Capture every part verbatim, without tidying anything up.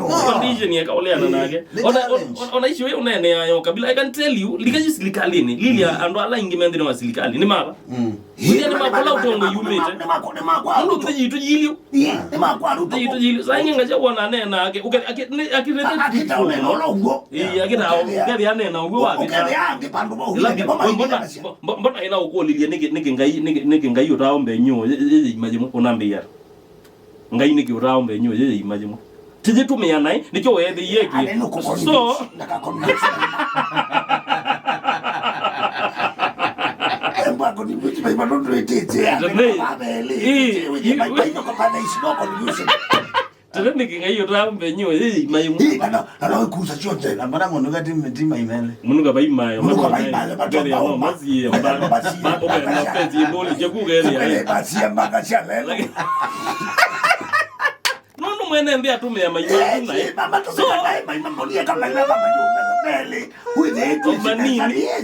Condition ya kaũleana nake. Ona, ona, ona icio we ũneeneaa ya ũkabila. I can tell you, lika yu silikalĩnĩ, lilia andũ ala aingĩ me nthĩnĩ wa silikali, nĩ mava. Mm. Ĩĩ, nĩ makola ũtongo yumĩte. Nĩ makwa, nĩ makwa. Andũ nthĩ yitũ yilio. Ĩĩ, nĩ makwa, andũ nthĩ yitũ yilio. Saa ingĩ ngakya wona aneenaa ake, ũke-, ake-, nĩ-, akĩrĩte akĩta ũneenaa ũla ũguo. Ĩĩ, akĩta, ũkethĩa aneenaa ũguo wavika. Ũkethĩa angĩ vandũ vau. Ĩla mbona, mbona, mbona ĩna ũkũlilye nĩkĩ, nĩkĩ Ngai, nĩkĩ, nĩkĩ Ngai ũtaombe nyũũ, yĩ, yĩ, yĩ, ima yĩmwe, ũnambĩĩa ata? Ngai nĩkĩ ũtaombe nyũũ yĩyĩima yĩmwe? Tĩyĩtũmĩa naĩ, nĩkyo weethĩie kĩ. So, tene nĩkĩ Ngai ũtaombe nyũũ yĩyĩima yĩmwe? Ĩĩ, kana, kana wĩkusa syonthe. Na mbona mũnuka ti mĩtima imele? Mũnuka vaimayo, mũnuka vaimayo, matonga ũma. Masie, ũkena pesi ndũli, kekugeria. Masie mbaka sya lelo. Nũndũ mwene nthĩ atũmĩa maima naĩ. Ĩĩ, mama tũmĩa naĩ, maima monie kama ĩla mama yũmela meli. Wĩthĩĩtwe manini.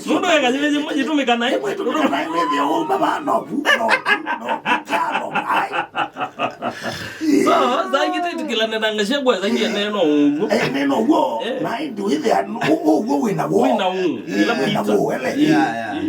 Nũndũ eka yĩtũmĩka naĩ. Ĩmwe ĩtũmĩka naĩ, wĩthĩa ũma vaa, no vu, no vu, no vu, kya no vu, ai. So, saa ingĩ twĩtĩkĩlane na ngasya kwa saa ingĩ neno ũguo. Eh, neno ũguo. Eh. Na ĩndĩ wĩthĩa, ũ-, ũguo wĩna woo. Wĩna ũũ. Eh, ĩla wĩna Peter. Woo, ele. Yeah, yeah. Eh.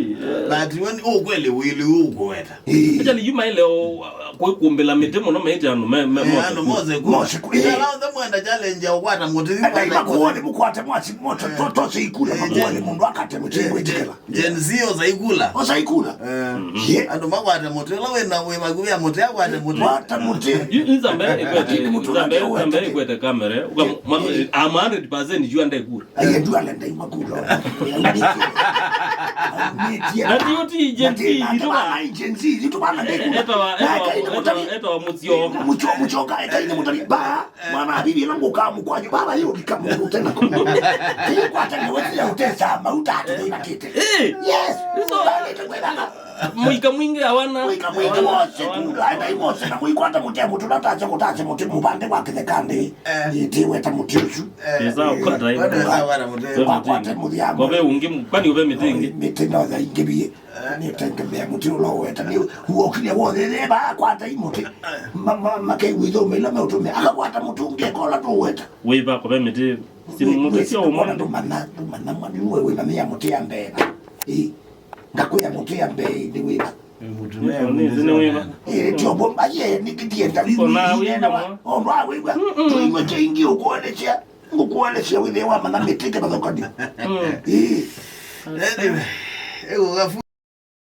But when, oh, kweli, wĩlĩ ũũ kũweta. Eh. Actually, yu maĩ leo, uh, kwĩkumbĩla mĩtĩ mũno maĩte andũ me, me, eh, mose andũ kũ. Mose kũ. Mose kũ, eh. Ĩla onthe mwenda challenge ya ũkwata mũtĩ. Ata imakuone mũkwate mwasi moto, eh, to, to, to, sikula, eh, makuone mũndũ akate mũtĩ, eh, wĩtĩkĩla. Gen Z osa ikula. Osa ikula. Eh. Mhm. Ye. Andũ makwate mũtĩ ũla wĩna, wĩ vakuvĩ ya mũtĩ, akwate mũtĩ. Kwata mũtĩ. Yu, nzambe ĩkwete, lakini mũtĩ nzambe, ũla nzambe ĩkwete kamera. Uka, ma, I'm a hundred percent sure ndekura. Aye, ndua lenda imakula. Na ti oti Gen Z, itũ ba. Gen Z, itũ ba na ndekura. Eta wa, eta wa, eta wa, eta wa mũtio. Mũtio, mũtio ka, eta ine mũtari. Ba. Mwana habibi ĩla ngũkaa mũkwanyũ, baba yĩ ũlika mũndũ ũtena kũmũ. Ĩĩ kwata nĩ wetĩya ũtesa mauta atũthĩnatĩte. Eh. Yes. So, mũika mwingĩ hawana. Mũika mwingĩ wose kula, enda imose na mũikwata mũtĩ mũtũ na tache kũtache mũtĩ mũvande wa kĩthekandĩ. Eh. Ĩtĩweta mũtĩ ũsu. Eh. Ĩsa ũkwata ĩmwe. Kwata mũtĩ. Wakwate mũthyango. Kobe ũngĩ, kwani ũve mĩtĩ ĩngĩ? Mĩtĩ no ya ingĩ biĩ. Nĩũtengemea mũtĩ ũla ũweta. Nĩ wokile wothe, eba akwata i mũtĩ. Ma, ma, makewĩthoma ila meũtũmĩa. Akakwata mũtĩ ũngĩ, ekola tũweta. Wĩva kũve mĩtĩ? Si mũtĩ sio ũmwe. Ndũmana, ndũmana, mwa, nĩ we wĩna mĩa mũtĩ ya mbee. Ĩ, ngakwĩa mũtĩ ya mbee, nĩ wĩva? Nĩ, nĩ, nĩ wĩva? Ĩ, tiobo, aye, nĩ kĩtienda. Ona wĩva. Ona wĩva. Mm-mm. Tũimwe kĩingĩ ũkũelekea. Ngũkũelesya wĩthĩe wamanya mĩtĩ kĩvathũkanio. Mm. Ĩĩ. Anyway, ĩgũgafu